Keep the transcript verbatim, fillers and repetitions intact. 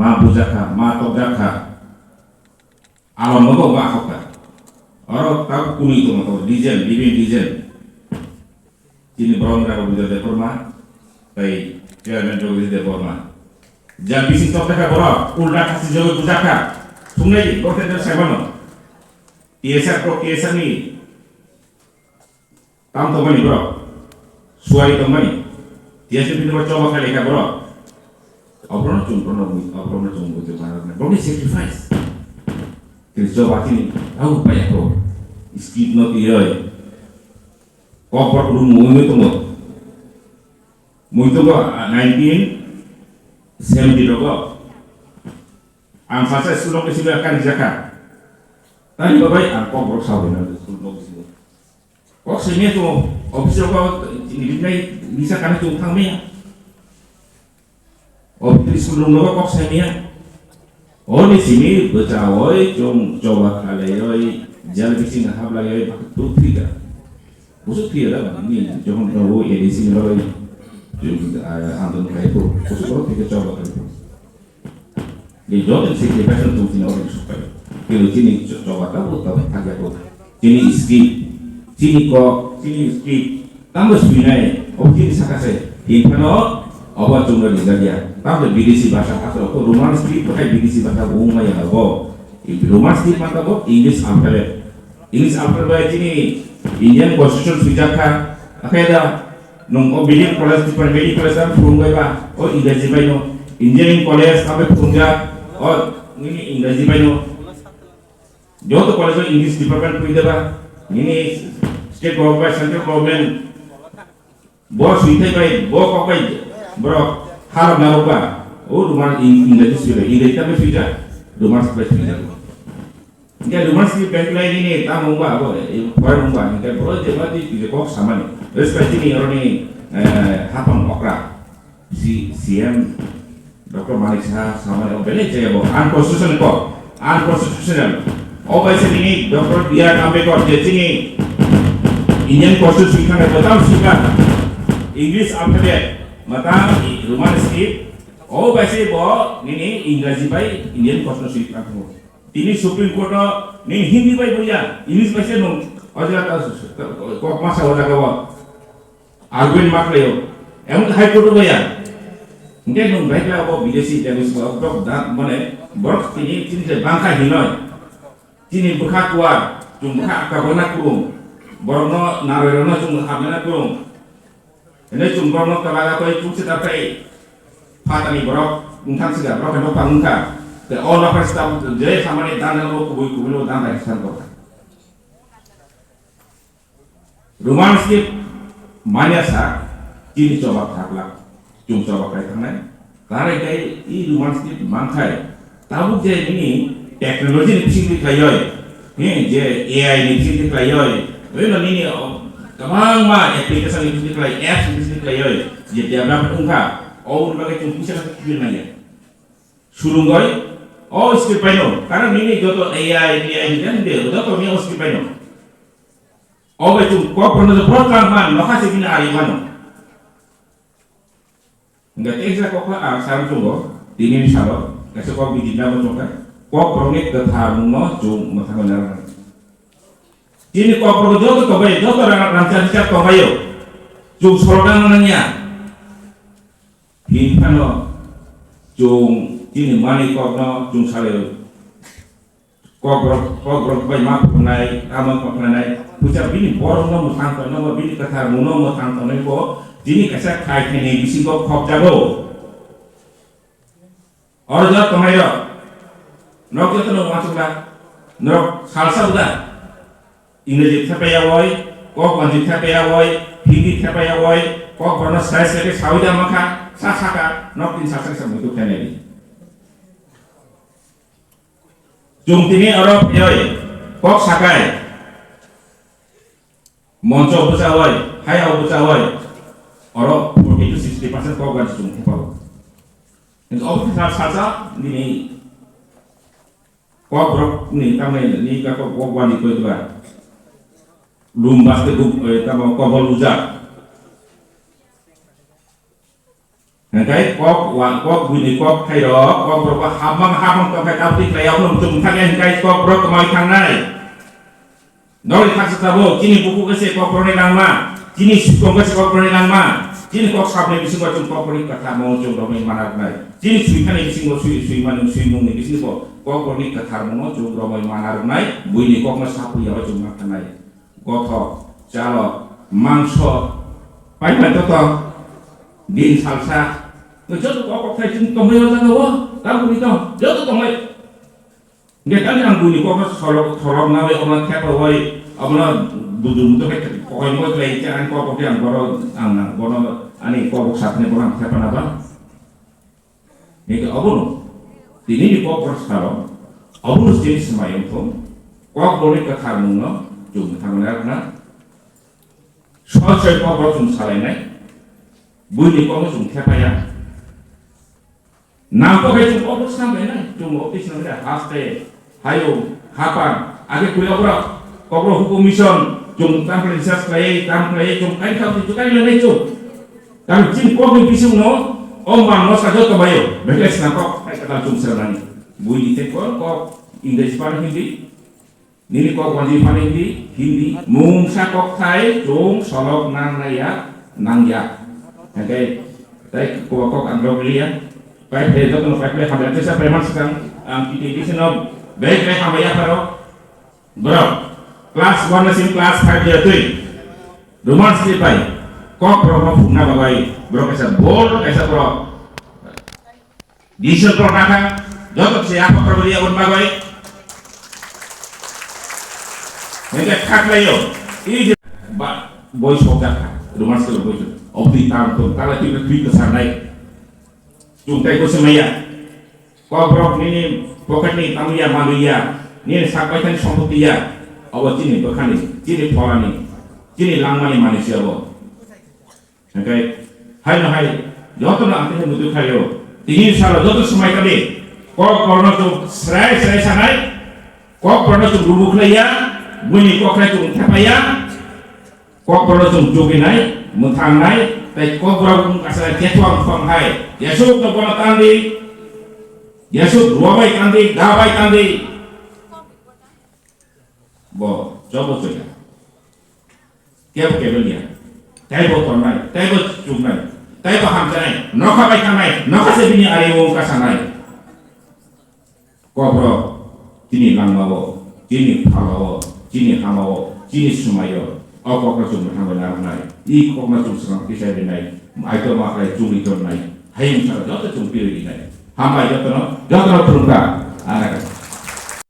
Ma bujakha, ma tokjakha. Alom nogo ma hokha. Oro ta kuni tongma to, region, living region. Chini borok wngkha Robindra Debbarma, tei Chairman Jagadish Debbarma. Jang bising tokjakha borok, ulta khasi jagoi bujakha. Sungnai di, borok tei saimano. T S R pro T S R ni tam tongmani borok. Suari tongmani. T S R ni borok choba khai lekha borok. Oborokno chwng borokno mui-, oborokno chwng mui tongma rok. Borokni sacrifice. Kiri choba chini, au paya ko. Skip no tiyoi. Kokborok room mui mui tongo. Mui tongo, ah, nineteen seventy rogo. Ang sasa school rok sida kari jaka. Tani babai ang kokborok sawi na school rok sida. Kok sini tu office rok ini nai bisa kana tu thang mia. Office school rok kok sini ya. Oni sini bacha oi, chong choba khalai oi, jal bising hab lai oi, bak tu thika. Busuk thia da, ni johon ka wo A D C ni bagwi, jung, ah, andon kai ko, busuk ko thika choba kai ko. Ni joto ni sini passion tu sini orang sukai. Kilo sini choba ta bu ta thak ya ko. Sini skip, sini ko, sini skip. Tamo swinai, o kini saka se, hinphano, obo chwngno rijak ya. Tamo bidesi bhasha haklo ko Roman script bai bidesi bhasha wngma ya obo. Roman script mata bo English alphabet. English alphabet bai chini Indian Constitution swijak kha, akhai da nung o B D M college, Tipra B D College ang phurung bai ba, o English bai no, Engineering College ang phurung ja, o nini English bai no. Joto college o English department pui deba, nini state government, central government, bo swithai bai, bo kok bai, borok halok narok ba, o Roman Eng-, English swi bai, English ta bai swija, Roman script bai swija. Hingke Roman script bai lai nini tamo ba, abo, eh, pore mung ba, hingke bo je ba di, di kok samani. Respect chini oroni, eh, hapang okra. Si-, C M Doctor Manik Saha samani o belai jaya bo unconstitutional kok, unconstitutional. O bai se nini Doctor B R Ambedkar je chini Indian Constitution khana batam sika English alphabet, matam i-, Roman script, o bai se bo nini Engraji bai Indian Constitution khana. Tini Supreme Court o nini Hindi bai buya, English bai se nung o jaga ta kok masa o jaga o. Argument ma khlaio. Emon High Court o ya. Hingke nung bai khlai abo bidesi language ba borok da mane borok tini chini je bangkha hinoi. Chini bwkha kuar, chwng bwkha kabana kurum. Borokno naroi rokno chwng habna kurum. Hene chwng borokno kalaga koi chukse ta tai. Phatani borok wngthang siga borok no pang wngkha. Te o nokha sta je samani dan dan bo kubui kubui lo dan dan san kok. Roman script manya sa chini choba thaklak, chwng choba kai thangnai. Tarai kai i Roman script mangkhai, tabuk je nini technology ni bising khlaioi, he, je A I ni bising khlaioi, oi no nini, o, kwbangma application ni bising khlai, apps ni bising khlaioi, je develop wngkha, o bagwi chwng kisa kisa kibir nangya. Surungoi, o script bai no, karon nini joto A I, A I ni jang de, joto ni o script bai no. O bai chwng kok borokno je borok kang man, nokha se bini ari mano. Hingke teisa kok kha ang sam chungo, tini ni salo, kaisa kok bidi nabo chungkha, kok borokni kwthar mungno chwng mwthangwi narwknai. Chini kok borok joto tongbai, joto rang rangchak richak tongbaio, chwng sorok nangna nangya. Hinphano chwng chini manwi kokno chwng salai. Kokborok, kokborok bai ma phukunai, tamo ma phukunai, puisa bini borokno mwthang tongnai, bini kwthar mungno mwthang tongnai bo, chini kaisa khai khainai bisingo khopjago. Oro jora tongnai rok, nok joto no uansuk da, norok salsa uda, Ingreji thepayawoi, kok wanji thepayawoi, Hindi thepayawoi, kok borno sai sai sawi da makha, sa saka, nok tin sa saka sa muitu khainai di. Chwng tini oro phiyoi kok sakai, moncho bwchawoi, hayao bwchawoi, oro forty to sixty percent kok bai chwng thepao. Kintu obo khe sa-, sacha nini kok borok ni tamni ni ka kok, kok wani koi ba. Lum baste gum, eh, tamo kobol ujak. Hingkai kok wa, kok buini kok thairok, kok borok bo habang habang tongkha, tabti khlai, abono muchung thangya hingkai kok borok kwmai thangnai. Nori khaksa tabuk, chini bukhuk ese kok borokni langma, chini sukong ese kok borokni langma, chini kok sabni bisingo chwng kok borokni kwtharmung chwng romwi mana rwnai. Chini swithani bisingo swi, swimani, swimungni bisingo kok borokni kwtharmungno chwng romwi mana rwnai, buini kokno sapui abo chwng ma thangnai. Gothok, chalok, mangso, paimai totok, din salsa, joto kok kok khai chwng tongmai o jaga o, tabukni to, joto tongmai. Hingke tani ang buini kokno solok, solok nawi, omono thepa wai, omono budum to khai kokoi mo klai khe ang kok kok ang boro ang bono ani kok kok sapni bono ang thepa na ba. Hingke obono tini ni kok kok salo, obono tini swmai wngthung, kok boni kwthar mungno chwng thangna na. Soi soi kok rok chwng salainai, buini kokno chwng thepaya. Nangkok hai chwng office tang khe nai, chwng office nang khe haste, hayung, hapan, age kuri oborok, kokro hukum mission, chwng tang khe research khlai, tang khlai, chwng kain kha, chwng kain khlai chwng. Tang chini kokni bisingno, o man mosa joto bayo, bekle sna kok, hai kata chwng sernani. Bui di te kok, kok, English pan Hindi, Nini kok wanji phani Hindi, Hindi, mungsa kok thai, chwng solok nang nai ya, nang ya. Hingke, tei kok kok ang rok liya. Pai phe joto no pai phe hamya tesa pai man skang, ang P T D C no, bai pai hamya pharo. Bro, class one na sim class five ya tui. Roman script pai, kok bro no phungna babai, bro kaisa bold kaisa bro. Decision rok nakha, joto se apa problem ya bon bagoi. Hingke khaklaio, i je ba, boi sok jakha, Roman script boi sok. Obdi tam tum, tala tui tui ke sanai. Tum tai ko semaya. Kok rok nini pocket ni tamu ya, malu ya, nini sak bai thani sompoti ya. Abo chini bwkhani, chini pholani, chini langmani manwi se abo. Hingke haino hai jotono ang khe muitu khlaio. Tini salo joto swmai kadi kok borokno chwng srai srai sanai, kok borokno chwng rubu khlaiya, buini kok khlai chwng thepaiya, kok borokno chwng chuginai, mwthangnai, tei kok borok wng kasa khethoang thong hai, jesuk no bono tangdi, jesuk ruabai tangdi, dabai tangdi. Bo jobo choya. Kebo kebo liya. Taibo tongnai, taibo chuknai, taibo hamjaknai, nokha bai thangnai, nokha se bini ari o wngkha sanai. Kok rok chini langmao, chini phalao, chini hamao, chini swmaio, o kokno chwng mwthangwi narwknai, i kokno chwng swkang tisai rinai, aito ma khlai chwngwi tonnai, hayung saka joto chwng pirwi rinai. Hambai jotono, jotono khulumkha.